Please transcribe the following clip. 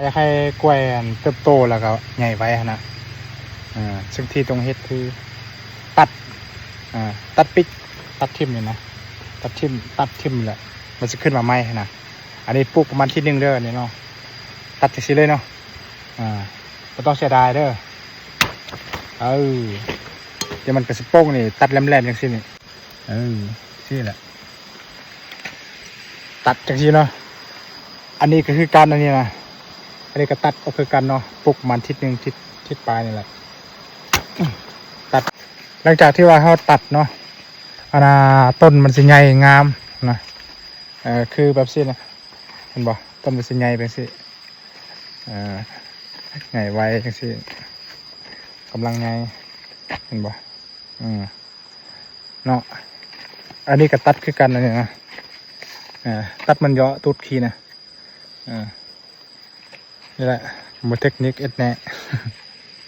ຢາກໃຫ້ກ້ວຍອັນເຕີບໂຕແລ້ວກໍໃຫຍ່ໄວຫັ້ນນະ. ເອີ ສິ່ງທີ່ຕ້ອງເຮັດຄືຕັດ ເອີ ຕັດປີກ ຕັດຖິ້ມນີ້ນະ ຕັດຖິ້ມ ຕັດຖິ້ມແຫຼະ ມັນຊິຂຶ້ນມາໃໝ່ຫັ້ນນະ. ອັນນີ້ປູກປະມານທິດໜຶ່ງເດີ ອັນນີ້ເນາະ ຕັດຈັ່ງຊີ້ເລີຍເນາະ. ອ່າ ບໍ່ຕ້ອງເສຍດາຍເດີ. ເອີ ດຽວມັນກໍຊິໂປ່ງນີ້ ຕັດແຫຼມໆຈັ່ງຊີ້ນີ້. ເອີ ຊີ້ແຫຼະ ຕັດຈັ່ງຊີ້ເນາະ. ອັນນີ້ກໍຄືກັນ ອັນນີ້ນະ ອັນນີ້ກໍຕັດອອກຄືກັນເນາະ ປຸກປະມານທິດໜຶ່ງ ທິດ ທິດປາຍນີ້ແຫຼະ ຕັດ. ຫຼັງຈາກທີ່ວ່າເຮົາຕັດເນາະ ອັນນ່າ ຕົ້ນມັນຊິໃຫຍ່ງາມນະ ເອີ ຄືແບບຊີ້ນະ ເຫັນບໍ່? ຕົ້ນມັນຊິໃຫຍ່ແບບຊີ້ ເອີ ໃຫຍ່ໄວຈັ່ງຊີ້ ກຳລັງໃຫຍ່ ເຫັນບໍ່? ອືມ ເນາະ ອັນນີ້ກໍຕັດຄືກັນ ອັນນີ້ນະ ເອີ ຕັດມັນເຍາະຕູດຂີ້ນະ ເອີ ນີ້ແຫຼະ ບໍ່ເຕັກນິກເອັດແນ່.